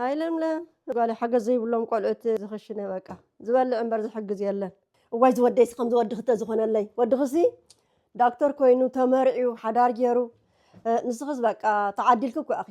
ኣይለምለም ጓል ሓገዝ ዘይብሎም ቆልዑት ዝኽሽነ በቃ ዝበልዕ እምበር ዝሕግዝ የለን። እዋይ ዝወደይስ ከም ዝወድኺ ተዝኾነለይ፣ ወድኽሲ ዳክተር ኮይኑ ተመርዕዩ ሓዳር ገይሩ፣ ንስኽስ በቃ ተዓዲልኪ እኮ ኢኺ።